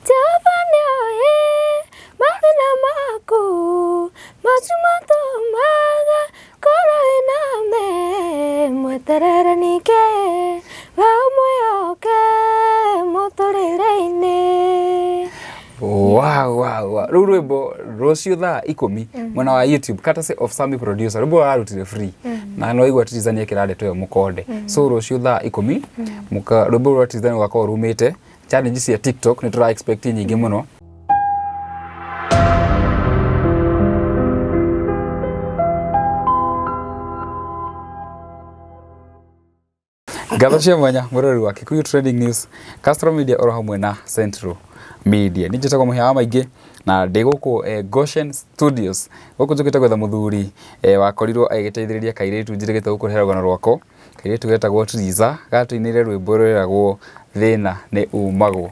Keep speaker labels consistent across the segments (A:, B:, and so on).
A: Jehova nĩoĩ mathĩna maku macio matũmaga ngoro ĩname. Mweterere ningĩ we ũmwĩhoke mũtũrĩre-inĩ.
B: Wow. Rĩu rwĩmbo rũciũ thaa 10 mwena wa YouTube, courtesy of Sami producer. Rwĩmbo rwarutire free na no igua Triza nĩ ndeto ĩyo mũkonde. So rũciũ thaa 10 mũka rwĩmbo rwa Triza nĩ rũgakorwo rumĩte. Challenge cia TikTok nĩ tũra expect nyingĩ mũno. Ngatho cia mwanya mwĩroreri wa Kikuyu Trending News, Castro Media oro hamwe na Central Media. Niĩ njĩtagwo Mũhĩa wa Maingĩ na ndĩ gũkũ Goshen Studios. Gũkũ njũkĩte gwetha mũthuri wakorirwo agĩteithĩrĩria kairĩtu njĩrĩgĩte gũkũrehera rũgano rwako. Kairĩtu getagwo Triza gatũinĩire rwĩmbo rwĩragwo thĩna nĩ umagwo.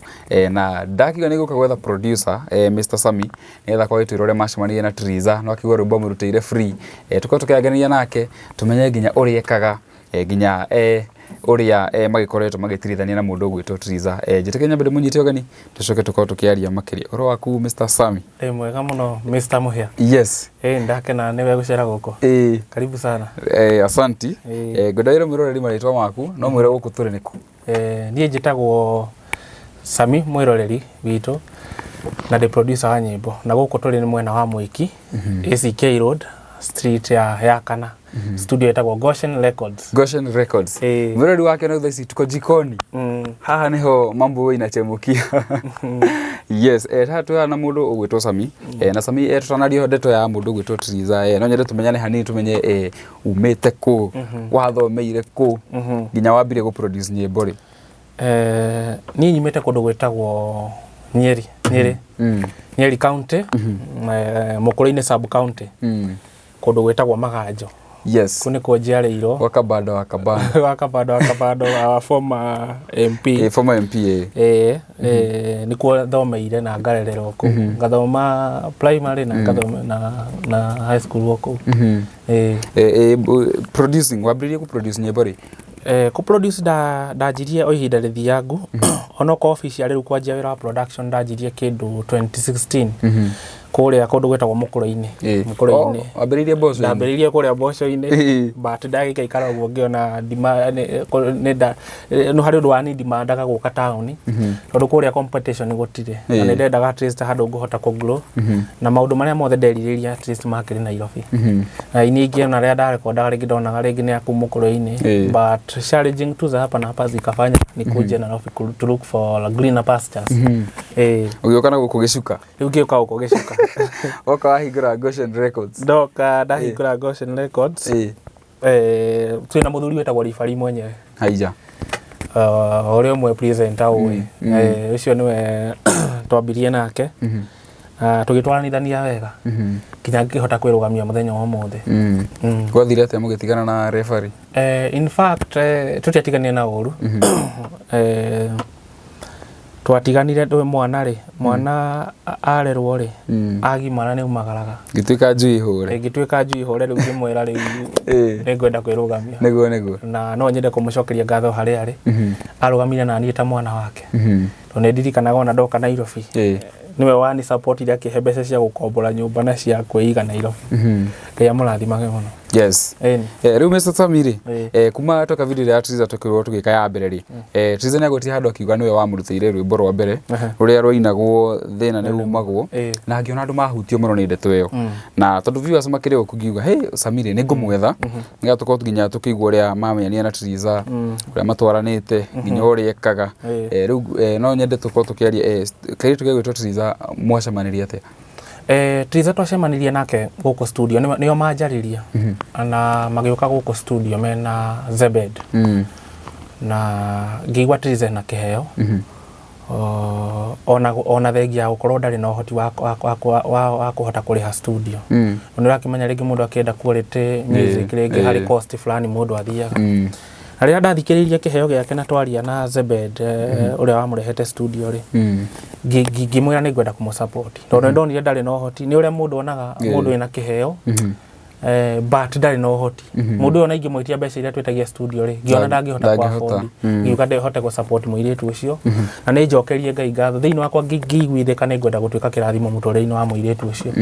B: Na ndakiuga nĩ gũka gwetha producer Mr. Sami nĩgetha akorwo agĩtwĩra ũrĩa macemanirie na Triza no akiuga rwĩmbo amũrutĩire free. Tũkorwo tũkĩaranĩria nake tũmenye nginya ũrĩa ekaga nginya ũrĩa magĩkoretwo magĩtirithania na mũndũ ũgwĩtwo Triza. Njĩtĩkĩria nyambe ndĩmũnyite ũgeni tũcoke tũkorwo tũkĩaria makĩria. Ũhoro waku Mr. Sami?
C: Ndĩ mwega mũno Mr. Mũhĩa.
B: Yes.
C: Ĩĩ ndakena nĩwe gũcera gũkũ.
B: Ĩĩ.
C: Karibu sana.
B: Asanti. Ngwenda wĩre mwĩroreri marĩtwa maku no mwĩre gũkũ tũrĩ nĩkũ.
C: Niĩ njĩtagwo Sami mwĩroreri witũ na ndĩ producer wa nyĩmbo na gũkũ tũrĩ nĩ mwena wa Mwĩki, ACK Road street ya kana. Studio ĩtagwo Goshen Records.
B: Goshen Records. Mwĩroreri wake no thaa ici tuko jikoni. Haha niho mambo inachemukia. Yes, haha twĩ haha na mũndũ ũgwĩtwo Sami. Na Sami, tũtanaria ndeto ya mũndũ ũgwĩtwo Triza, no nyende tũmenyane hanini tũmenye umĩte kũ, wathomeire kũ, nginya wambire gũ produce nyĩmbo rĩ.
C: Niĩ nyumĩte kũndũ gwĩtagwo Nyeri, Nyeri, Nyeri County, Mũkũrũ-inĩ sub county, kũndũ gwĩtagwo Maganjo. Kũu nĩkuo njiarĩirwo.
B: Gwa Kabando wa Kabando.
C: Gwa Kabando wa Kabando, our former MP.
B: Former MP.
C: Nĩkuo thomeire na ngarererwo kũu. Ngathoma primary na ngathoma na high school o kũu.
B: Producing, wambĩrĩirie gũ produce nyĩmbo rĩ?
C: Kũ produce ndanjirie o ihinda rĩthiangu, onokorwo officially rĩu kwanjia wĩra wa production ndanjirie kĩndũ 2016 kũrĩa kũndũ gwĩtagwo Mũkũrũ-inĩ. Mũkũrũ-inĩ.
B: Oh, wambĩrĩirie mboco-inĩ?
C: Ndambĩrĩirie kũrĩa mboco-inĩ, but ndagĩikaikara ũguo ngĩona nĩ harĩ ũndũ wani ndimandaga gũka taũni tondũ kũrĩa competition gũtirĩ na nĩ ndendaga at least handũ ngũhota kũ grow na maũndũ marĩa mothe nderirĩria at least makĩrĩ Nairobi. Na niĩ ingĩona rĩrĩa ndarekondaga rĩngĩ ndonaga rĩngĩ nĩ aku Mũkũrũ-inĩ, but challenging tu za hapa na hapa zikafanya nikuje Nairobi to look for greener pastures.
B: Ũgĩũka na gũkũ gĩcuka?
C: Rĩu ngĩũka gũkũ gĩcuka.
B: Woka wahingũra Goshen Records.
C: Ndoka ndahingũra Goshen Records. Twĩna mũthuri wĩtagwo Ribari mwenyewe.
B: Haija.
C: Ũrĩa ũmwe presenter ũĩ. Ũcio nĩwe twambirie nake. Tũgĩtwaranithania wega nginya ngĩhota kwĩrũgamia mũthenya wa ũmũthĩ.
B: Gwathire atĩa mũgĩtigana na referee?
C: In fact, tũtiatiganire na ũru. Twatiganire ndũ mwana rĩ, mwana arerwo rĩ, agimara nĩ umagaraga.
B: Ngĩtuĩka njui hũre.
C: Ngĩtuĩka njui hũre rĩu ngĩmwĩra rĩu nĩngwenda kwĩrũgamia.
B: Nĩguo nĩguo.
C: Na no nyende kũmũcokeria ngatho harĩa arĩ. Arũgamire na niĩ ta mwana wake. Tondũ nĩ ndirikanaga ona ndoka Nairobi. Nĩwe wani support iria akĩhe mbeca cia gũkombora nyũmba na cia kwĩiga Nairobi. Ngai amũrathimage mũno.
B: Yes. Rĩu Mr. Sami rĩ, kuma tweka video ya Triza tũkĩrwo tũgĩka ya mbere rĩ, Triza nĩagwetie handũ akiuga nĩwe wamũrutĩire rwĩmbo rwa mbere rũrĩa rwainagwo thĩna nĩ rumagwo, na ngĩona andũ mahutio mũno nĩ ndeto ĩyo, na tondũ viewers makĩrĩ gũkũ ngiuga hey Sami rĩ, nĩ ngũmwetha nĩgetha tũkorwo nginya tũkĩigua ũrĩa mamenyanire na Triza, ũrĩa matwaranĩte, nginya ũrĩa ekaga. Rĩu no nyende tũkorwo tũkĩaria kairĩtu gegwĩtwo Triza mwacemanirie atĩa?
C: Triza twacemanirie nake gũkũ studio nĩo manjarĩria na magĩũka gũkũ studio mena Zebed, na ngĩigua Triza ena kĩheo, ona thengia ya gũkorwo ndarĩ na ũhoti wa kũhota kũrĩha studio. Nĩ ũrakĩmenya rĩngĩ mũndũ akĩenda quality music rĩngĩ harĩ cost fulani mũndũ athiaga. Na rĩrĩa ndathikĩrĩirie kĩheo gĩake na twaria na Zebed, ũrĩa wamũrehete studio rĩ, ngĩmwĩra nĩ ngwenda kũmũ support tondũ nĩ ndonire ndarĩ na ũhoti, nĩ ũrĩa mũndũ onaga mũndũ wĩna kĩheo. But ndarĩ na ũhoti mũndũ ũyũ, ona ingĩmwĩtia mbeca iria twĩtagia studio rĩ, ngĩona ndangĩhota
B: Ndangĩhota.
C: kũ afford. Ngiuga ndĩhote gũ support mũirĩtu ũcio, na nĩ njokerie Ngai ngatho. Thĩinĩ wakwa ngĩiguithĩka nĩ ngwenda gũtuĩka kĩrathimo mũtũrĩre-inĩ wa mũirĩtu ũcio,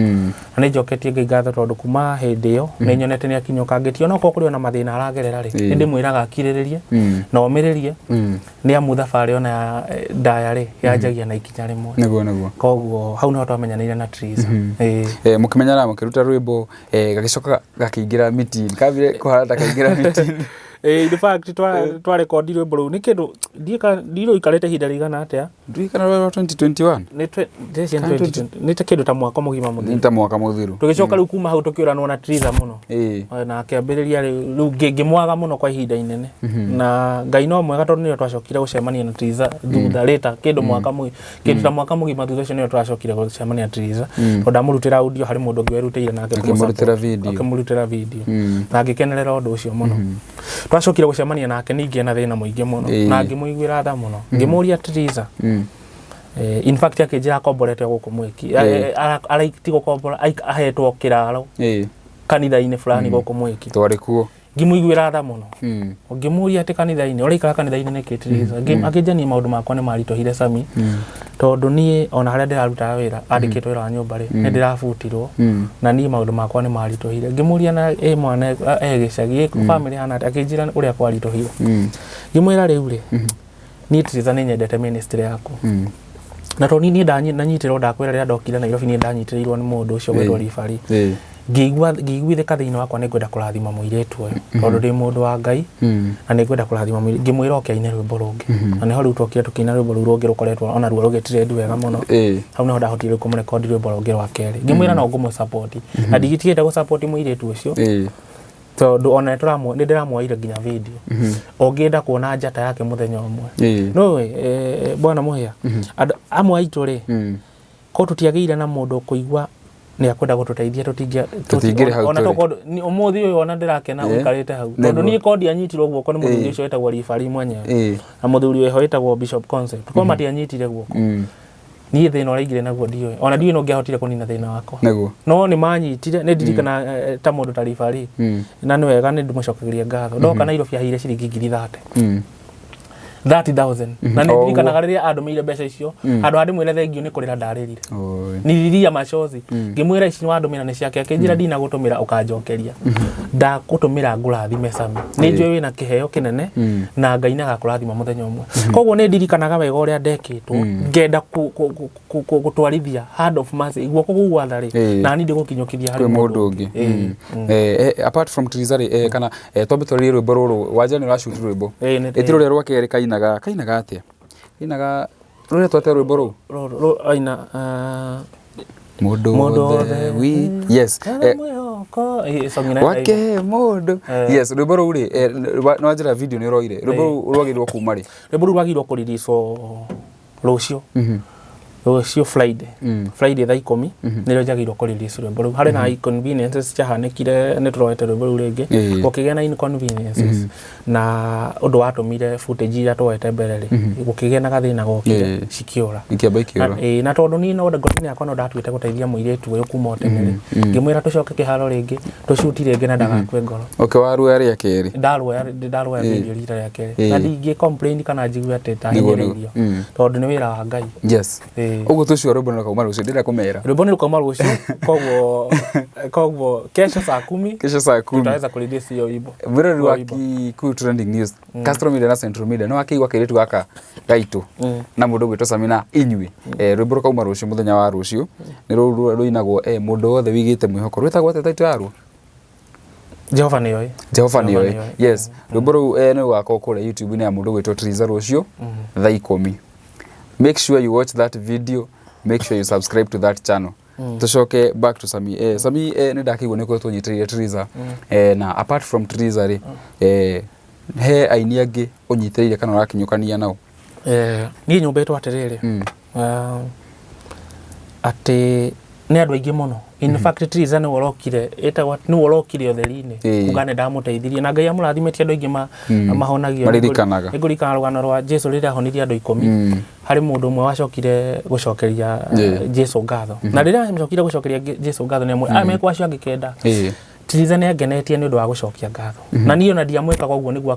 C: na nĩ njoketie Ngai ngatho tondũ kuma hĩndĩ ĩyo nĩ nyonete nĩ akinyũkangĩtie, onokorwo kũrĩ ona mathĩna aragerera rĩ, nĩ ndĩmwĩraga akirĩrĩrie na omĩrĩrie, nĩ amu thabarĩ ona ndaya rĩ, yanjagia na ikinya rĩmwe.
B: Nĩguo, nĩguo.
C: Koguo hau nĩho twamenyanĩire na Triza. Ĩĩ.
B: Mũkĩmenyana mũkĩruta rwĩmbo, gagĩcoka gakĩingĩra mitini, kambire kũhana ta kaingĩra mitini.
C: In fact twarekondi rwĩmbo rũu nĩ kĩndũ ndiũĩ ikarĩte ihinda rĩigana atĩa.
B: Ndiũĩ kana rwĩ rwa 2021.
C: Nĩ ndĩreciria nĩ 2020, nĩ ta kĩndũ ta mwaka mũgima
B: Nĩ
C: mũthiru.
B: Ta mwaka mũthiru.
C: Tũgĩcoka rĩu kuma hau tũkĩũranwo na Triza mũno. Na akĩambĩrĩria rĩu ngĩmwaga mũno kwa ihinda inene, na Ngai no mwega tondũ nĩyo twacokire gũcemania na Triza thutha rĩta kĩndũ mwaka mũgima, kĩndũ ta mwaka mũgima thutha ũcio nĩyo twacokire gũcemania na Triza, tondũ ndamũrutĩra audio harĩ mũndũ ũngĩ werutĩire nake
B: Akĩmũrutĩra video.
C: Akĩmũrutĩra video na ngĩkenerera ũndũ ũcio mũno. Twacokire gũcemania nake ningĩ na thĩna mũingĩ mũno, na ngĩmũiguĩra tha mũno, ngĩmũria Triza. In fact akĩnjĩra akomborete gũkũ Mwĩki. Ti gũkombora, ahetwo kĩraro kanitha-inĩ fulani gũkũ Mwĩki.
B: Twarĩ kuo.
C: Ngĩmũiguĩra tha mũno, ngĩmũria atĩ kanitha-inĩ ũraikara kanitha-inĩ nĩkĩ, Triza? Akĩnjia niĩ maũndũ makwa nĩ maritũhire Sami, tondũ niĩ ona harĩa ndĩrarutaga wĩra, andĩkĩtwo wĩra wa nyũmba rĩ, nĩ ndĩrabutirwo, na niĩ maũndũ makwa nĩ maritũhire. Ngĩmũria na ĩ mwana e gĩcagi, ĩ family hana atĩa? Akĩnjĩra ũrĩa kwaritũhire. Ngĩmwĩra rĩu rĩ, niĩ Triza nĩ nyendete ministry yaku, na tondũ niĩ ndanyitĩrwo, ndakwĩra rĩrĩa ndokire Nairobi niĩ ndanyitĩrĩirwo nĩ mũndũ ũcio gwĩtwo Ribari, ngĩigua ngĩiguithĩka thĩinĩ wakwa nĩ ngwenda kũrathima mũirĩtu ũyũ, tondũ ndĩ mũndũ wa Ngai na nĩ ngwenda kũrathima mũirĩtu. Ngĩmwĩra oke aine rwĩmbo rũngĩ, na nĩho rĩu twokire tũkĩina rwĩmbo rũu rũngĩ rũkoretwo ona ruo rũgĩtrend wega mũno. Hau nĩho ndahotire rĩu kũmũrekondi rwĩmbo rũngĩ rwa kerĩ. Ngĩmwĩra no ngũmũ support, na ndigitigĩte gũ support mũirĩtu ũcio, tondũ ona nĩ ndĩramuoire nginya video ũngĩenda kuona njata yake mũthenya ũmwe. Nũĩ bwana Mũhĩa, andũ amwe aitũ rĩ, ko tũtiagĩire na mũndũ ũkũigua nĩ akwenda gũtũteithia, tũtingĩa
B: Tũtingĩrĩ hau
C: ona
B: tũrĩ.
C: tokorwo ũmũthĩ ũyũ ona ndĩrakena ũikarĩte hau, tondũ niĩ ko ndianyitirwo guoko nĩ mũthuri ũcio wĩtagwo Ribari mwenyewe na mũthuri wĩho wĩtagwo Bishop Concept, ko matianyitire guoko, niĩ thĩna ũrĩa ingĩrĩ naguo ndiũĩ, ona ndiũĩ no ngĩahotire kũnina thĩna wakwa. No nĩ manyitire, nĩ ndirikana ta mũndũ ta Ribari, na nĩ wega nĩ ndĩmũcokagĩria ngatho. Ndoka Nairobi aheire ciringi ngiri 30, 30,000, na nĩ
B: O
C: ndirikanaga rĩrĩa andũmĩire mbeca icio, handũ ha ndĩmwĩre thengiũ nĩ kũrĩra ndarĩrire.
B: Oi.
C: Nililia machozi. Ngĩmwĩra ici wandũmĩra nĩ ciake? Akĩnjĩra ndinagũtũmĩra ũkanjokeria, ndakũtũmĩra ngũrathime Sami, nĩ njũĩ wĩna kĩheo kĩnene na Ngai nĩ agakũrathima mũthenya ũmwe. Koguo nĩ ndirikanaga wega ũrĩa ndekĩtwo, ngenda gũtwarithia hand of mercy, guoko kũu gwa tha rĩ, na niĩ ndĩgũkinyũkithia harĩ
B: kwĩ mũndũ ũngĩ.
C: Ĩĩ.
B: Apart from Triza rĩ, kana twambe twarĩrie rwĩmbo rũrũ wanja nĩ ũracuti rwĩmbo.
C: Ĩĩ.
B: Ĩti rũrĩa rwa kerĩ kainaga kainaga atĩa, kainaga rũrĩa twate rwĩmbo rũu?
C: Aina
B: mũndũ
C: Mũndũ
B: wothe
C: wothe
B: wi yes
C: mwĩhoko. Song inaenda
B: wake
C: hivyo.
B: mũndũ, yes. Rwĩmbo rũu rĩ, nĩ wanjĩra video nĩ ũroire, rwĩmbo rũu rwagĩrĩirwo kuma rĩ?
C: Rwĩmbo rũu rwagĩrĩirwo kũriricwo rũciũ, rũciũ Friday, Friday thaa 10 nĩrĩo njagĩrĩirwo kũrelease rwĩmbo rũu. Harĩ na inconveniences ciahanĩkire, nĩ tũroete rwĩmbo rũu rĩngĩ, gũkĩgĩa na inconveniences na ũndũ watũmire footage iria tuoete mbere rĩ, gũkĩgĩa na gathĩna gokire, cikĩũra.
B: Ikĩamba ikĩũra.
C: Na tondũ niĩ no ngoro-inĩ yakwa no ndatuĩte gũteithia mũirĩtu ũyũ kuma o tene rĩ, ngĩmwĩra tũcoke kĩharo rĩngĩ, tũcuti rĩngĩ na ndagakue ngoro.
B: Okay, waruoya rĩa kerĩ.
C: Ndaruoya, ndaruoya video rita rĩa kerĩ, na ndingĩ complain kana njigue atĩ
B: Nĩguo, nĩguo.
C: ndahinyĩrĩirio, tondũ nĩ wĩra wa Ngai.
B: Ũguo tũcio rwĩmbo nĩ rũkauma rũciũ, ndĩrenda kũmera.
C: Rwĩmbo nĩ rũkauma rũciũ, koguo kesho saa 10
B: Kesho saa 10
C: tutaweza kurelease hiyo wimbo.
B: Mwĩroreri wa
C: Huo wimbo.
B: Kikuyu Trending News, Castro Media na Central Media, nĩ wakĩigua kairĩtu gaka gaitũ na mũndũ ũgwĩtwo Samina inyuĩ. Rwĩmbo rũkauma rũciũ, mũthenya wa rũciũ, nĩ rũu rũinagwo mũndũ wothe wĩigĩte mwĩhoko, rwĩtagwo atĩa title yaruo?
C: Jehova nĩoĩ.
B: Jehova
C: Jehova
B: nĩoĩ.
C: Nĩoĩ.
B: Yes, rwĩmbo rũu nĩ rũgakorwo kũrĩa YouTube-inĩ ya mũndũ ũgwĩtwo Triza rũciũ thaa 10. Make sure you watch that video, make sure you subscribe to that channel. Tucoke back to Sami. Sami, nĩ ndakĩigua nĩ ũkoretwo ũnyitĩrĩire Triza, na apart from Triza rĩ, he aini angĩ ũnyitĩrĩire kana ũrakinyũkania nao?
C: Niĩ nyũmbĩtwo atĩrĩrĩ, atĩ nĩ andũ aingĩ mũno. In fact Triza nĩwe ũrokire, ĩtagwo nĩwe ũrokire ũtheri-inĩ, kuga nĩ ndamũteithirie na Ngai amũrathimĩte, andũ aingĩ mahonagio.
B: Maririkanaga.
C: Nĩngũririkana rũgano rwa Jesu rĩrĩa ahonirie andũ 10. Harĩ mũndũ ũmwe wacokire gũcokeria Jesu ngatho, na rĩrĩa acokire gũcokeria Jesu ngatho nĩ amwe mekwo acio angĩ 9. Triza nĩ angenetie nĩ ũndũ wa gũcokia ngatho na niĩ ona ndiamwĩkaga ũguo nĩguo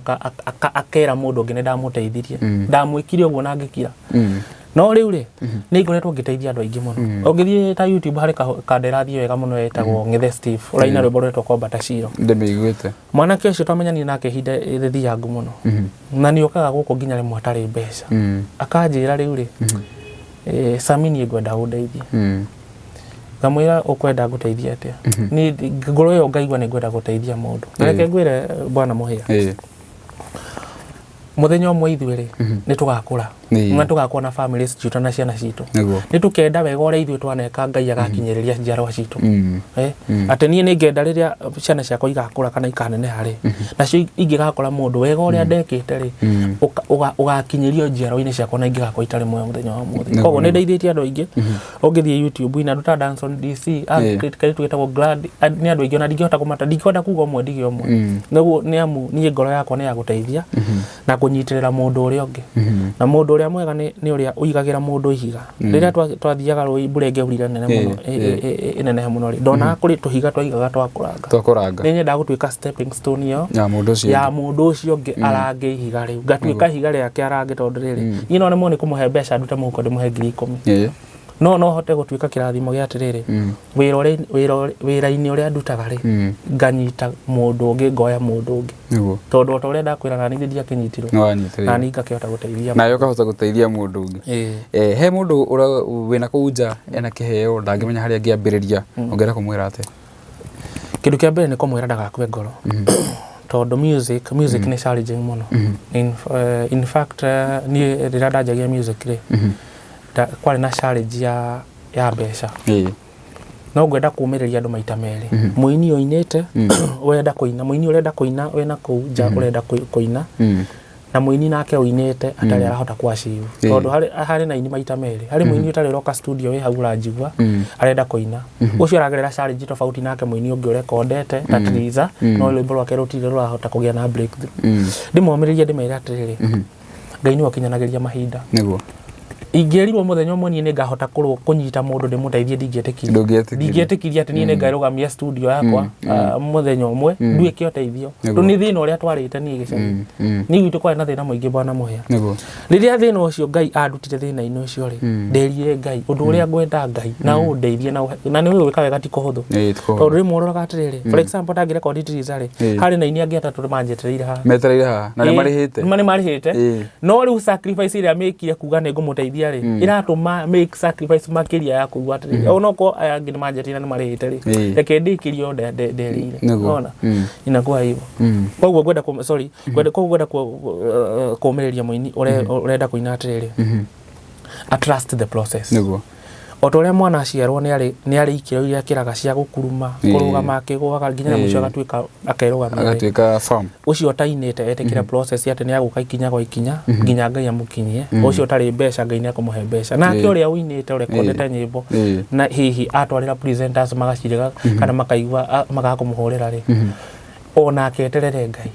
C: akera mũndũ ũngĩ nĩ ndamũteithirie, ndamwĩkire ũguo na ngĩkira. No rĩu rĩ, nĩ ngoretwo ngĩteithia andũ aingĩ mũno. Ũngĩthiĩ ta YouTube harĩ kanda ĩrathiĩ wega mũno ĩtagwo Ng'ethe Steve, ũraina rwĩmbo rwetwo Kwambata Shilo.
B: Ndĩmĩiguĩte.
C: Mwanake ũcio twamenyanire nake ihinda rĩthiangu mũno, na nĩ okaga gũkũ nginya rĩmwe atarĩ mbeca, akanjĩra rĩu rĩ, Sami, niĩ ngwenda ũndeithie. Ngamwĩra ũkwenda ngũteithie atĩa? Niĩ ngoro ĩyo ngaigua nĩ ngwenda gũteithia mũndũ. Na reke ngwĩre, bwana Mũhĩa, mũthenya ũmwe ithuĩ rĩ, nĩ tũgakũra na tũgakorwo na family citũ na ciana citũ. Nĩ tũkenda wega ũrĩa ithuĩ twaneka Ngai agakinyĩrĩria njiarwa citũ. Atĩ niĩ nĩ ngenda rĩrĩa ciana ciakwa igakũra kana ikaneneha rĩ, nacio ingĩgakora mũndũ wega ũrĩa ndekĩte rĩ, ũgakinyĩrio njiarwa-inĩ ciakwa na ingĩgakorwo itarĩ muoyo mũthenya wa ũmũthĩ. Koguo nĩ ndeithĩtie andũ aingĩ. Ũngĩthiĩ YouTube-inĩ, andũ ta Danson DC, kairĩtu getagwo Glad, nĩ andũ aingĩ ona ndingĩhota kũmata, ndingĩhota kuga ũmwe ndige ũmwe. Nĩguo nĩ amu niĩ ngoro yakwa nĩ ya gũteithia na kũnyitĩrĩra mũndũ ũrĩa ũngĩ. Na mũndũ ũrĩa mwega nĩ ũrĩa ũigagĩra mũndũ ihiga. Rĩrĩa twathiaga rũĩ mbura ĩngĩaurire nene mũno, ĩnenehe mũno rĩ, ndonaga kũrĩ tũhiga twaigaga twa kũranga.
B: Twa kũranga.
C: Nĩ nyendaga gũtuĩka stepping stone ĩyo
B: ya mũndũ ũcio
C: ya mũndũ ũcio ũngĩ arange ihiga rĩu, ngatuĩka ihiga rĩake arange, tondũ rĩrĩ, niĩ no nemwo nĩ kũmũhe mbeca ndute mũhuko ndĩmũhe 10,000. No hote gũtuĩka kĩrathimo gĩa atĩrĩrĩ, wĩra ũrĩa wĩra wĩra-inĩ ũrĩa ndutaga rĩ, nganyita mũndũ ũngĩ, ngoya mũndũ ũngĩ, tondũ o ta ũrĩa ndakwĩra, nani ndiakĩnyitirwo
B: Nĩ wanyitĩrĩirwo.
C: Na niĩ ngakĩhota gũteithia.
B: Nawe ũkahota gũteithia mũndũ ũngĩ. He mũndũ wĩna kũu nja ena kĩheo, ndangĩmenya harĩa angĩambĩrĩria, ũngĩenda kũmwĩra atĩa?
C: Kĩndũ kĩa mbere nĩ kũmwĩra ndagakue ngoro, tondũ music nĩ challenging mũno. In fact, niĩ rĩrĩa ndanjagia music rĩ, kwarĩ na challenge ya mbeca. No ngwenda kũmĩrĩria andũ maita merĩ, mũini ũinĩte ũrenda kũina, mũini ũrenda kũina wĩna kũu nja ũrenda kũina, na mũini nake ũinĩte atarĩ arahota ku achieve, tondũ harĩ na aini maita merĩ. Harĩ mũini ũtarĩ ũroka studio, wĩ hau ũranjigua, arenda kũina, ũcio aragerera challenge tofauti nake mũini ũngĩ ũrekondete ta Triza, no rwĩmbo rwake rũtirĩ rũrahota kũgĩa na breakthrough. Ndĩmomĩrĩrie, ndĩmere atĩrĩrĩ, Ngai nĩwe ũkinyanagĩria mahinda. Ingĩrirwo mũthenya ũmwe niĩ nĩngahota kũnyita mũndũ ndĩmũteithie, ndingĩetĩkirie.
B: Ndũngĩetĩkirie.
C: Ndingĩetĩkirie atĩ niĩ nĩngarũgamia studio yakwa, mũthenya ũmwe nduĩke ũteithio. Tondũ nĩ thĩna ũrĩa twarĩte niĩ gĩcagi. Niĩ gwitũ kwarĩ na thĩna mũingĩ, bwana Mũhĩa. Rĩrĩa thĩna ũcio Ngai andutire thĩna-inĩ ũcio rĩ, nderire Ngai ũndũ ũrĩa ngwenda Ngai na ũndeithie na nĩ ũĩ gwĩka wega ti kũhũthũ.
B: Ĩĩ, ti kũhũthũ.
C: Tondũ rĩmwe ũroraga atĩrĩrĩ, for example, ndangĩrekondi Triza rĩ, harĩ na aini angĩ atatũ manjetereire haha.
B: Metereire haha na nĩ marĩhĩte.
C: Nĩ marĩhĩte. No rĩu sacrifice ĩrĩa mĩkire kuga nĩ ngũmũteithia rĩ, ĩratũma make sacrifice makĩria ya kũigua atĩrĩrĩ, onokorwo aya angĩ nĩ manjetereire na nĩ marĩhĩte rĩ, reke ndĩkĩrie o nderĩire. Ona inakuwa hivyo. Koguo ngwenda sorry, koguo ngwenda kũũmĩrĩria mũini ũrenda kũina atĩrĩrĩ, a trust the process. O ta ũrĩa mwana aciarwo nĩ arĩ ikĩro iria akĩraga cia gũkuruma, kũrũgama akĩgũaga nginya na mũico agatuĩka akerũgamia rĩ.
B: Agatuĩka firm.
C: Ũcio ũtainĩte etĩkĩre process atĩ nĩ agũka ikinya gwa ikinya nginya Ngai amũkinyie. Ũcio ũtarĩ mbeca, Ngai nĩ akũmũhe mbeca. Nake ũrĩa ũinĩte ũrekondete nyĩmbo na hihi atwarĩra presenters magacirega kana makaigua makaga kũmũhũrĩra rĩ, onake eterere Ngai.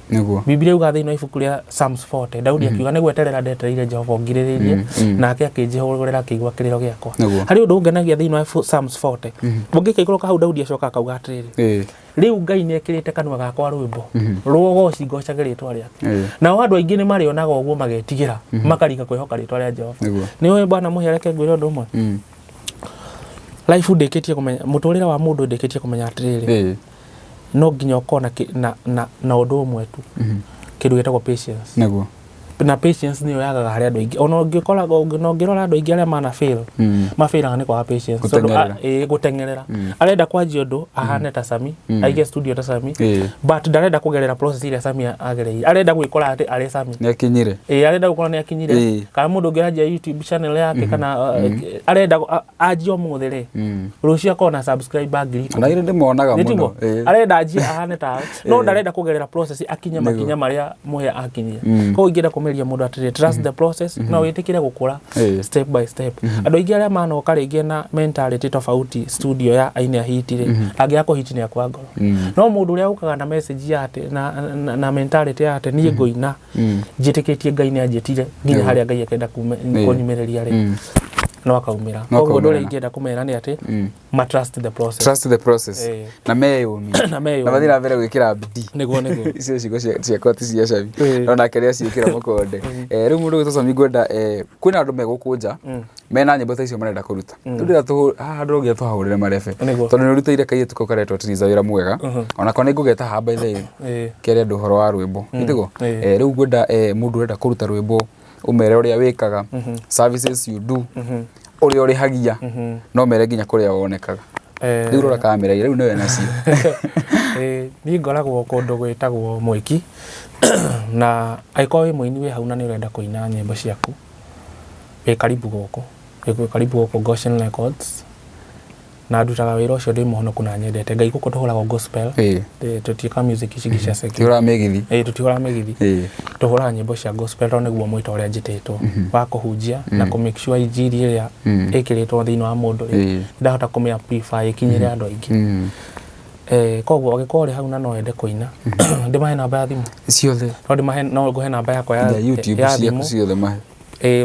C: Biblia yuga thĩinĩ wa ibuku rĩa Psalms 40, Daudi akiuga, nĩ gweterera ndetereire Jehova ngirĩrĩirie, nake akĩnjĩhũgũrĩra akĩigua kĩrĩro gĩakwa. Harĩ ũndũ ũngenagia thĩinĩ wa Psalms 40, ũngĩkaikũrũka hau, Daudi acoka akauga atĩrĩrĩ, rĩu Ngai nĩ ekĩrĩte kanua gakwa rwĩmbo rwogoci ngocage rĩtwa rĩake. Nao andũ aingĩ nĩ marĩonaga ũguo magetigĩra, makariga kwĩhoka rĩtwa rĩa Jehova. Nĩ ũĩ, bwana Mũhĩa, reke ngwĩre ũndũ ũmwe. Life ndĩkĩtie kũmenya, mũtũrĩre wa mũndũ ndĩkĩtie kũmenya atĩrĩrĩ, no nginya ũkorwo na ũndũ ũmwe tu, kĩndũ gĩtagwo patience. Na patience nĩyo yagaga harĩ andũ aingĩ. Ona ũngĩkora, ona ũngĩrora andũ aingĩ arĩa mana fail, mafairaga nĩ kwaga patience. Tondũ
B: Gũteng'erera.
C: Ĩĩ, gũteng'erera. Arenda kwanjia ũndũ ahane ta Sami, aige studio ta Sami, but ndarenda kũgerera process ĩrĩa Sami agereire. Arenda gwĩkora atĩ arĩ Sami.
B: Nĩ akinyire.
C: Ĩĩ, arenda gũkorwo nĩ akinyire. Kana mũndũ ũngĩ aranjia YouTube channel yake, kana arenda anjie ũmũthĩ rĩ, rũciũ akorwo na subscriber 10,000.
B: Na irĩ ndĩmonaga
C: Nĩ
B: mũno.
C: tiguo? Arenda anjie ahane tawe, no ndarenda kũgerera process akinye makinya marĩa Mũhĩa akinyire. Koguo ingĩenda kũmĩria mũndũ atĩrĩrĩ, trust the process na wĩtĩkĩre gũkũra step by step. Andũ aingĩ arĩa manoka rĩngĩ na mentality tofauti studio ya aini a hit rĩ, angĩaga kũhiti nĩ akua ngoro. No mũndũ ũrĩa ũkaga na message ya atĩ na mentality ya atĩ niĩ ngũina njĩtĩkĩtie Ngai nĩ anjĩtire nginya harĩa Ngai akenda kũnyumĩrĩria rĩ, No akaumĩra.
B: No
C: Koguo ũndũ
B: akaumĩra.
C: ũrĩa ingĩenda kũmera nĩ atĩ ma trust the process.
B: Trust the process. Na meyũmie.
C: Na meyũmie.
B: Na mathiĩ na mbere gwĩkĩra bidii.
C: Nĩguo nĩguo.
B: Icio ciugo ciakwa ti cia Cami. No nake nĩ aciĩkĩra mũkonde. Rĩu mũndũ ũgwĩtwo Cami ngwenda kwĩna andũ me gũkũ nja mena nyĩmbo ta icio marenda kũruta. Rĩu ndĩrenda haha ndũrũgĩra tũhahũrĩre marebe.
C: Nĩguo.
B: Tondũ nĩ ũrutĩire kairĩtu kau karetwo Triza wĩra mwega. Onako nĩ ngũgeta haha by the way. Kere andũ ũhoro wa rwĩmbo. Nĩguo? Rĩu ngwenda mũndũ ũrenda kũruta rwĩmbo ũmere ũrĩa wĩkaga, services you do, ũrĩa ũrĩhagia, no mere nginya kũrĩa wonekaga. Rĩu rora kamera rĩu nĩwe nacio.
C: Niĩ ngoragwo kũndũ gwĩtagwo Mwĩki na angĩkorwo wĩ mũini wĩ hau na nĩ ũrenda kũina nyĩmbo ciaku wĩ karibu gũkũ, wĩ karibu gũkũ Goshen Records na ndutaga wĩra ũcio ndĩ mũhonoku na nyendete Ngai. Gũkũ tũhũragwo gospel, tũtiĩkaga music ici ingĩ cia secular.
B: Tihũraga mĩgithi.
C: Tũtihũraga mĩgithi, tũhũraga nyĩmbo cia gospel tondũ nĩguo mwĩto ũrĩa njĩtĩtwo wa kũhunjia na kũ make sure injiri ĩrĩa ĩkĩrĩtwo thĩinĩ wa mũndũ rĩ, ndahota kũmĩ amplify ĩkinyĩre andũ aingĩ. Koguo angĩkorwo ũrĩ hau na no wende kũina, ndĩmahe namba ya thimũ?
B: Ciothe.
C: No ndĩmahe, no ngũhe namba yakwa ya
B: Ya YouTube
C: ya
B: ciaku
C: thimũ.
B: Ciothe mahe.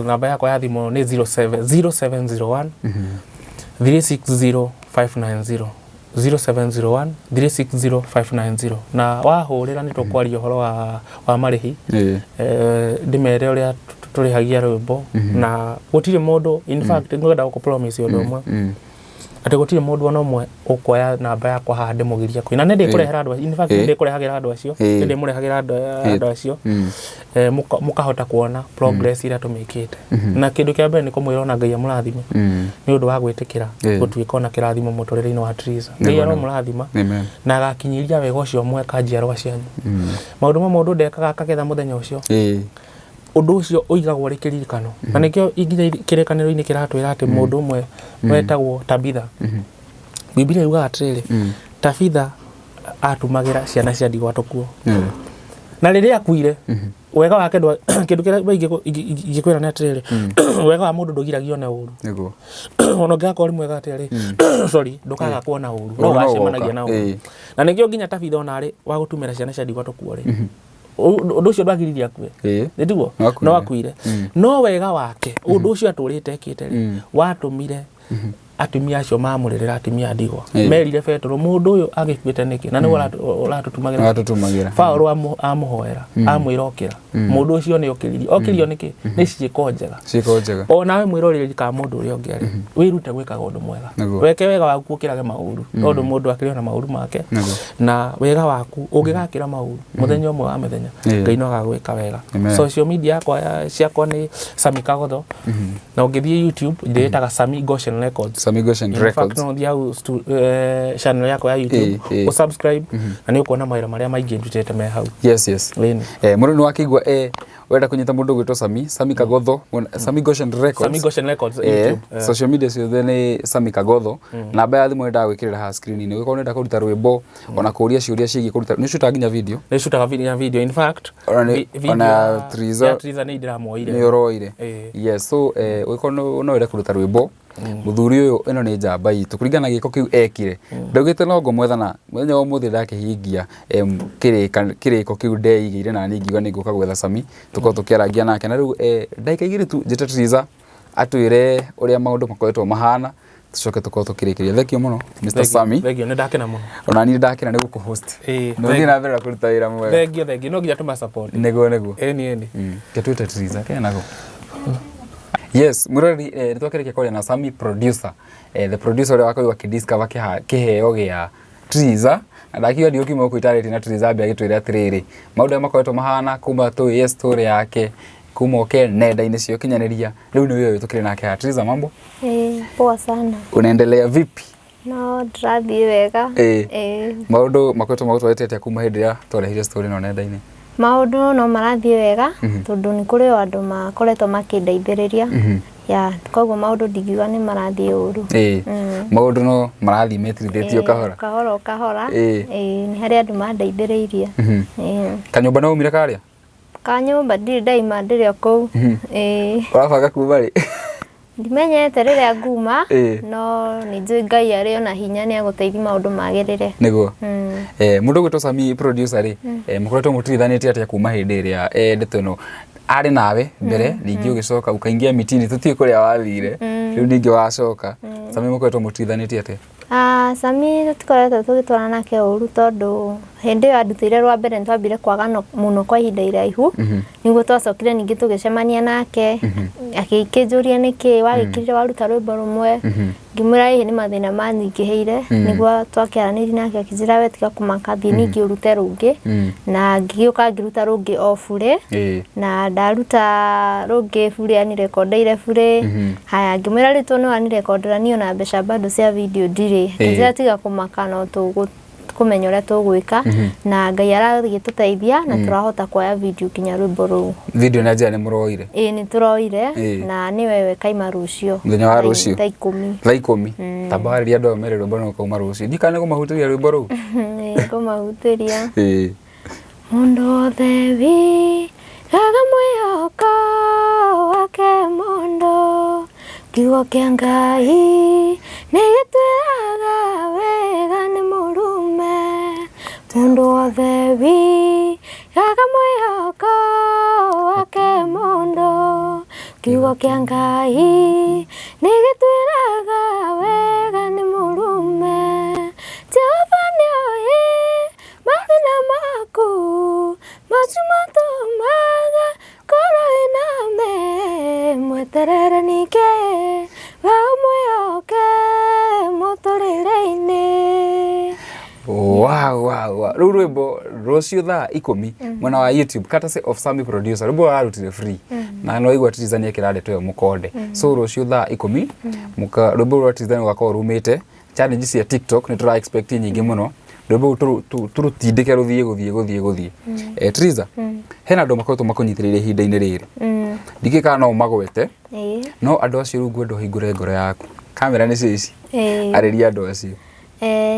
C: Namba yakwa ya thimũ nĩ 07 0701 360 590, 0701 360 590, na wahũrĩra nĩ tũkwaria ũhoro wa marĩhi, ndĩmere ũrĩa tũrĩhagia rwĩmbo, na gũtirĩ mũndũ, in fact ngwenda gũkũ promise ũndũ ũmwe, atĩ gũtirĩ mũndũ ona ũmwe ũkuoya namba yakwa haha ndĩmũgirie kũina. Nĩ ndĩkũrehera andũ acio, in fact nĩ ndĩkũrehagĩra andũ acio, nĩ ndĩmũrehagĩra andũ acio, mũkahota kuona progress ĩrĩa tũmĩkĩte. Na kĩndũ kĩa mbere nĩ kũmwĩra ona Ngai amũrathime nĩ ũndũ wa gwĩtĩkĩra gũtuĩka ona kĩrathimo mũtũrĩre-inĩ wa Triza. Ngai aromũrathima
B: Amen.
C: Na agakinyĩria wega ũcio mweka njiarwa cianyu. Maũndũ mamwe mũndũ ndekaga akagetha mũthenya ũcio, ũndũ ũcio ũigagwo ũrĩ kĩririkano, na nĩkĩo nginya kĩrĩkanĩro-inĩ kĩratwĩra atĩ mũndũ ũmwe wetagwo Tabitha, Bibilia yugaga atĩrĩrĩ, Tabitha atumagĩra ciana cia ndigwa tũkuo, na rĩrĩa akuire wega wake kĩndũ kĩrĩa ingĩkwĩra nĩ atĩrĩrĩ, wega wa mũndũ ndũgiragio nĩ ũru. Ona ũngĩgakorwo ũrĩ mwega atĩa rĩ, sorry, ndũkaga kuona ũru, no
B: Ũru no
C: ũgacemanagia
B: ũgoka.
C: na ũru. Na nĩkĩo nginya Tabitha ona arĩ wa gũtumĩra ciana cia ndigwa tũkuo rĩ, ũndũ ũcio ndwagiririe akue. Nĩtiguo?
B: No akuire.
C: No akuire, no wega wake, ũndũ ũcio atũrĩte ekĩte rĩ, watũmire atumia acio mamũrĩrĩra, atumia a ndigwa, merire Petero, mũndũ ũyũ agĩkuĩte nĩkĩ na nĩwe ũratũtumagĩra?
B: Ũratũtumagĩra.
C: Paũlũ amũhoera, amwĩra okĩra, mũndũ ũcio nĩ okĩririe. Okĩrio nĩkĩ? Nĩ ciĩko njega.
B: Ciĩko njega.
C: O nawe mwĩroreri kana mũndũ ũrĩa ũngĩ arĩ, wĩrute gwĩkaga ũndũ mwega. Weke wega waku ũkĩrage maũru, tondũ mũndũ akĩrĩ ona maũru make. Na wega waku ũngĩgakĩra maũru, mũthenya ũmwe wa mĩthenya Ngai no agagwĩka wega.
B: Amen.
C: Social media yakwa ciakwa nĩ Sami Kagotho, na ũngĩthiĩ YouTube ndĩĩtaga Sami Goshen Records.
B: Sami Goshen
C: In fact,
B: Records.
C: no ũthiĩ hau channel yakwa ya YouTube, ũsubscribe na nĩ ũkuona mawĩra marĩa maingĩ ndutĩte me hau.
B: Yes.
C: Ĩni.
B: Mũndũ nĩ wakĩigua, wenda kũnyita mũndũ gwĩtwo Sami, Sami Kagotho, Sami Goshen Records.
C: Sami Goshen Records YouTube.
B: Social media ciothe nĩ Sami Kagotho. Namba ya thimũ nĩ ndagwĩkĩrĩra haha screen-inĩ. Ũngĩkorwo ũrenda kũruta rwĩmbo ona kũũria ciũria ciĩgiĩ kũruta, nĩ ũcutaga nginya video?
C: Nĩ cutaga video, video in fact.
B: Ona
C: Video
B: ona Triza
C: ya Triza nĩ ndĩramuoire.
B: Nĩ ũroire. Yes, so ũngĩkorwo no wende kũruta rwĩmbo, mũthuri ũyũ, ĩno nĩ njamba itũ kũringana na gĩko kĩu ekire, ndaugĩte no ngũmwetha na mũthenya wa ũmũthĩ ndakĩhingia kĩrĩko kĩu ndeigĩire, na niĩ ngiuga nĩ ngũka gwetha Sami tũkorwo tũkĩarangia nake. Na rĩu ndagĩka 2 tu njĩte Triza atwĩre ũrĩa maũndũ makoretwo mahana, tũcoke tũkorwo tũkĩrĩkĩria. Thank you mũno, Mr. Sami.
C: Thank you, nĩ ndakena mũno.
B: Ona niĩ ndakena nĩ gũkũ host. Na ũthiĩ na mbere na kũruta wĩra mwega.
C: Thank you, thank you, no nginya tũma support.
B: Nĩguo nĩguo.
C: Ĩni ĩni.
B: Ke twĩte Triza kenako. Yes, mwĩroreri, nĩ twakĩrĩkia kwaria na Sami producer, the producer ũrĩa wakorirwo akĩdiscover kĩheo gĩa Triza, na ndakiuga ndigũkiuma gũkũ itarĩtie na Triza ambe agĩtwĩre atĩrĩrĩ, maũndũ arĩa makoretwo mahana kuma tũĩ ye story yake kuma oke nenda-inĩ cia ũkinyanĩria. Rĩu nĩ ũyũ tũkĩrĩ nake haha. Triza, mambo?
A: Poa sana.
B: Unaendelea vipi?
A: No ndĩrathiĩ wega.
B: Maũndũ makoretwo magũtwarĩte atĩa kuma hĩndĩ ĩrĩa twarehire story ĩno nenda-inĩ?
A: Maũndũ no marathiĩ wega tondũ nĩ kũrĩ o andũ makoretwo makĩndeithĩrĩria. Ya, koguo maũndũ ndingiuga nĩ marathiĩ ũru.
B: Maũndũ no marathiĩ metirithĩtio kahora.
A: Kahora o kahora. Nĩ harĩ andũ mandeithĩrĩirie.
B: Kanyũmba no umire karĩa?
A: Kanyũmba ndirĩ ndaima, ndĩrĩ o kũu.
B: Ũrabanga kuma rĩ?
A: Ndimenyete rĩrĩa nguma, no nĩ njũĩ Ngai arĩ ona hinya nĩ agũteithia maũndũ magĩrĩre.
B: Nĩguo. Mũndũ ũgwĩtwo Sami producer rĩ, mũkoretwo mũtirithanĩtie atĩa kuma hĩndĩ ĩrĩa ndeto ĩno arĩ nawe mbere, ningĩ ũgĩcoka ũkaingia mitini, tũtiĩ kũrĩa wathire? Rĩu ningĩ wacoka Sami mũkoretwo mũtithanĩtie atĩa?
A: Ah, Sami tũtikoretwo tũgĩtwarana nake ũru tondũ hĩndĩ ĩyo andutĩire rwa mbere nĩtwambire kwagana mũno kwa ihinda iraihu. Nĩguo twacokire ningĩ tũgĩcemania nake, akĩnjũria nĩkĩ wagĩkirire waruta rwĩmbo rũmwe. Ngĩmwĩra ĩhĩ nĩ mathĩna manyingĩhĩire. Nĩguo twakĩaranĩirie nake akĩnjĩra we tiga kũmaka thiĩ ningĩ ũrute rũngĩ. Na ngĩgĩũka ngĩruta rũngĩ o burĩ. Na ndaruta rũngĩ burĩ anirekondeire burĩ. Haya ngĩmwĩra rĩu tondũ nĩwanirekondera niĩ ona mbeca bado cia video ndirĩ. Akĩnjĩra tiga kũmaka no tũkũmenya ũrĩa tũgwĩka. Na Ngai aragĩtũteithia na tũrahota kuoya video nginya rwĩmbo rũu.
B: Video na njĩra nĩ mũroire?
A: Ĩĩ nĩ tũroire. Na nĩwe we kaima rũciũ.
B: Mũthenya wa rũciũ?
A: Thaa 10.
B: Thaa 10. Tamba warĩria andũ aya ũmere rwĩmbo nĩ rũkauma rũciũ. Ndiũĩ kana nĩ kũmahutĩria rwĩmbo rũu?
A: Nĩ ngũmahutĩria. Mũndũ wothe wigaga mwĩhoko wake mũndũ, kiugo kĩa Ngai nĩ gĩtwĩraga wega nĩ mũrume. Mũndũ wothe wigaga mwĩhoko wake mũndũ, kiugo kĩa Ngai nĩ gĩtwĩraga wega nĩ mũrume. Jehova nĩoĩ mathĩna maku, macio matũmaga ngoro ĩname. Mweterere ningĩ we ũmwĩhoke mũtũrĩre-inĩ.
B: Wow, wow, wow. Rĩu rwĩmbo rũciũ thaa 10 mwena wa YouTube courtesy of Sami producer. Rwĩmbo rwarutire free. Na no igua Triza nĩekĩra ndeto ĩyo mũkonde. So rũciũ thaa 10 mũka rwĩmbo rwa Triza rũgakorwo rumĩte. Challenge cia TikTok nĩ tũra expect nyingĩ mũno. Rwĩmbo rũu tũrũtindĩke rũthiĩ gũthiĩ gũthiĩ gũthiĩ. Triza, hena andũ makoretwo makũnyitĩrĩire ihinda-inĩ rĩrĩ. Ndikĩũĩ kana no ũmagwete. No andũ acio rĩu ngwenda ũhingũre ngoro yaku. Kamera nĩcio ici. Arĩria andũ acio.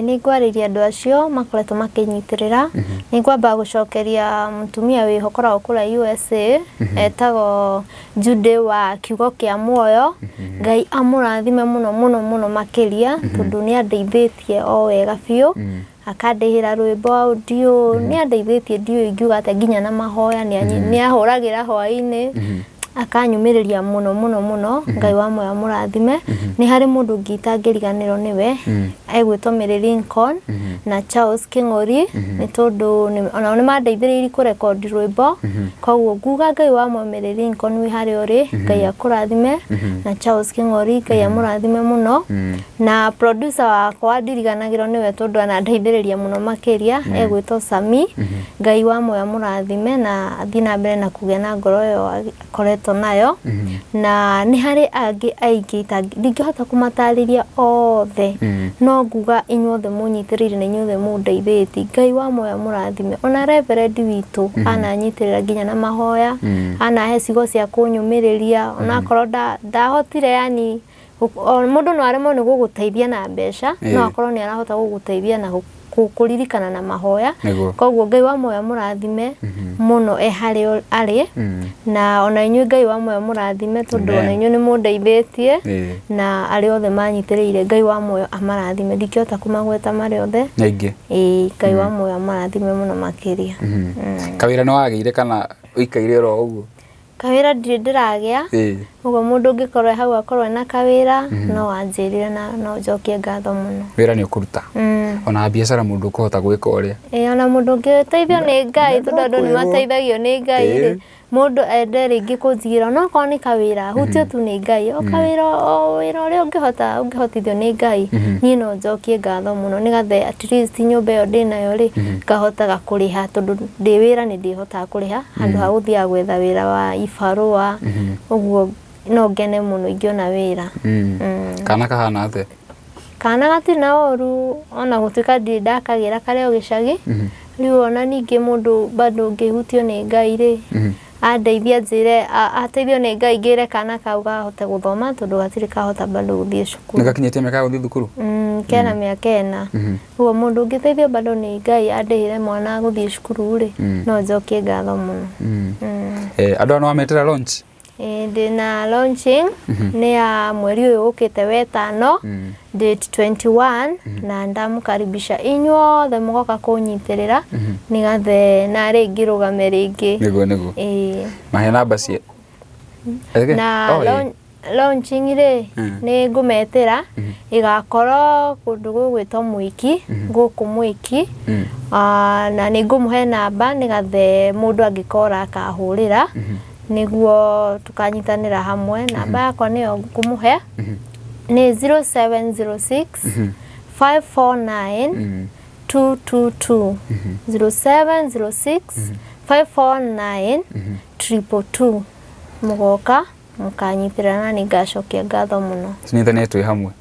A: Nĩ ngwarĩria andũ acio makoretwo makĩnyitĩrĩra. Nĩ ngwamba gũcokeria mũtumia wĩho ũkoragwo kũrĩa USA, etagwo Judy wa kiugo kĩa muoyo. Ngai amũrathime mũno mũno mũno makĩria, tondũ nĩ andeithĩtie o wega biũ. Akandĩhĩra rwĩmbo audio, nĩ andeithĩtie ndiũĩ ingiuga atĩa nginya na mahoya, nĩ ahũragĩra hwaĩ-inĩ. Akanyumĩrĩria mũno mũno mũno. Ngai wa muoyo amũrathime. Nĩ harĩ mũndũ ũngĩ itangĩriganĩrwo nĩwe, egwĩtwo Mary Lincoln na Charles King'ori, nĩ tondũ onao nĩ mandeithĩrĩirie kũrekondi rwĩmbo. Koguo nguga Ngai wa muoyo Mary Lincoln wĩ harĩa ũrĩ, Ngai akũrathime. Na Charles King'ori, Ngai amũrathime mũno. Na producer wakwa ndiriganagĩrwo nĩwe tondũ anandeithĩrĩria mũno makĩria, egwĩtwo Sami. Ngai wa muoyo amũrathime na athiĩ na mbere na kũgĩa na ngoro ĩyo akoretwo nayo. Na nĩ harĩ angĩ aingĩ ndingĩhota kũmatarĩria othe, no nguga inyuothe mũnyitĩrĩire na inyuothe mũndeithĩtie. Ngai wa muoyo amũrathime. Ona reverend witũ ananyitĩrĩra nginya na mahoya, anahe ciugo cia kũnyũmĩrĩria, onakorwo ndahotire yani mũndũ no aremwo nĩ gũgũteithia na mbeca, no akorwo nĩ arahota gũgũteithia na kũririkana na mahoya. Koguo Ngai wa muoyo amũrathime mũno e harĩa arĩ. Na ona inyuĩ Ngai wa muoyo amũrathime tondũ ona inyuĩ nĩ mũndeithĩtie. Na arĩa othe manyitĩrĩire Ngai wa muoyo amarathime. Ndingĩhota kũmagweta marĩ othe.
B: Aingĩ.
A: Ngai wa muoyo amarathime mũno makĩria.
B: Kawĩra nĩ wagĩire kana ũikaire oro ũguo?
A: Kawĩra ndirĩ ndĩragĩa. Ũguo mũndũ ũngĩkorwo hau akorwo ena kawĩra, no anjĩrire na no njokie ngatho mũno.
B: Wĩra nĩ ũkũruta. Ona biacara mũndũ ũkũhota gwĩka ũrĩa.
A: Ona mũndũ ũngĩteithio nĩ Ngai, tondũ andũ nĩ mateithagio nĩ Ngai rĩ, mũndũ ende rĩngĩ kũnjigĩra onokorwo nĩ kawĩra, hutio tu nĩ Ngai. O kawĩra o wĩra ũrĩa ũngĩhota ũngĩhotithio nĩ Ngai, niĩ no njokie ngatho mũno nĩgetha at least nyũmba ĩyo ndĩnayo rĩ, ngahotaga kũrĩha tondũ ndĩ wĩra nĩ ndĩhotaga kũrĩha handũ ha gũthiaga gwetha wĩra wa ibarũa. Ũguo no ngene mũno ingĩona wĩra.
B: Kana kahana atĩa?
A: Kana gatirĩ na ũru ona gũtuĩka ndirĩ ndakagĩra karĩ o gĩcagi. Rĩu ona ningĩ mũndũ bado ũngĩhutio nĩ Ngai rĩ, andeithia njĩre, ateithio nĩ Ngai ngĩre kana kau gahote gũthoma tondũ gatirĩ kahota bado gũthiĩ cukuru.
B: Nĩ gakinyĩtie mĩaka ya gũthiĩ thukuru?
A: Kena mĩaka 4. Ũguo mũndũ ũngĩteithio bado nĩ Ngai andĩhĩre mwana gũthiĩ cukuru rĩ, no njokie ngatho mũno.
B: Andũ aya nĩ wametĩra launch?
A: Ndĩna launching nĩ ya mweri ũyũ ũkĩte wetano, date 21, na ndamũkaribisha inyuothe mũgoka kũnyitĩrĩra nĩgathe narĩ ngĩrũgame rĩngĩ.
B: Nĩguo nĩguo. Mahe namba cia.
A: Na Launching rĩ, nĩ ngũmetĩra, ĩgakorwo kũndũ gũgwĩtwo Mwiki, gũkũ Mwiki. Ah, na nĩ ngũmũhe namba nĩgathe mũndũ angĩkora akahũrĩra nĩguo tũkanyitanĩra hamwe. Namba yakwa nĩyo ngũmũhe nĩ 0706 549 222, 0706 549 222. Mũgoka mũkanyitĩrĩra na nĩ ngacokia ngatho mũno.
B: Tũnyitanĩre twĩ hamwe.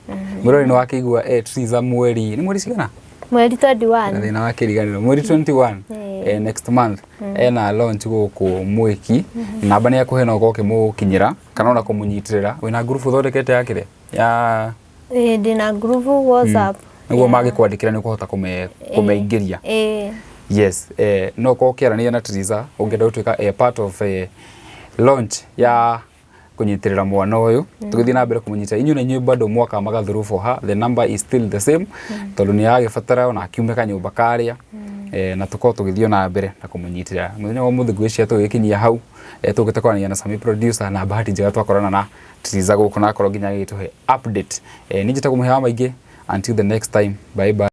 B: Mũrori nĩ wakĩigua Triza, mweri nĩ mweri cigana?
A: Mweri 21.
B: Na thĩna wa kĩriganĩro, mweri 21, next month ena launch gũkũ Mwĩki. Namba nĩ akũhe, no ũkorwo ũkĩmũkinyĩra kana ona kũmũnyitĩrĩra. Wĩna ngurubu ũthondekete ya kĩrĩa ya?
A: Ĩĩ, ndĩna group WhatsApp.
B: Nĩguo mangĩkwandĩkĩra nĩ ũkũhota kũmeingĩria?
A: Ĩĩ.
B: Yes, no ũkorwo ũkĩaranĩria na Triza ũngĩenda gũtuĩka part of launch ya kũnyitĩrĩra mwana ũyũ. Tũgĩthiĩ na mbere kũmũnyita, inyuĩ na inyuĩ bado mwaka maga through for her, the number is still the same, tondũ nĩ aragĩbatara ona akiume kanyũmba karĩa, na tũkorwo tũgĩthiĩ na mbere na kũmũnyitĩrĩra. Mũthenya wa ũmũthĩ ngwĩciria tũgĩkinyia hau. Tũgĩte kwaranĩria na Sami producer, na bahati njega twakorana na Triza gũkũ na akorwo nginya agĩtũhe update. Niĩ njĩtagwo Mũhĩa wa Maingĩ. Until the next time, bye bye.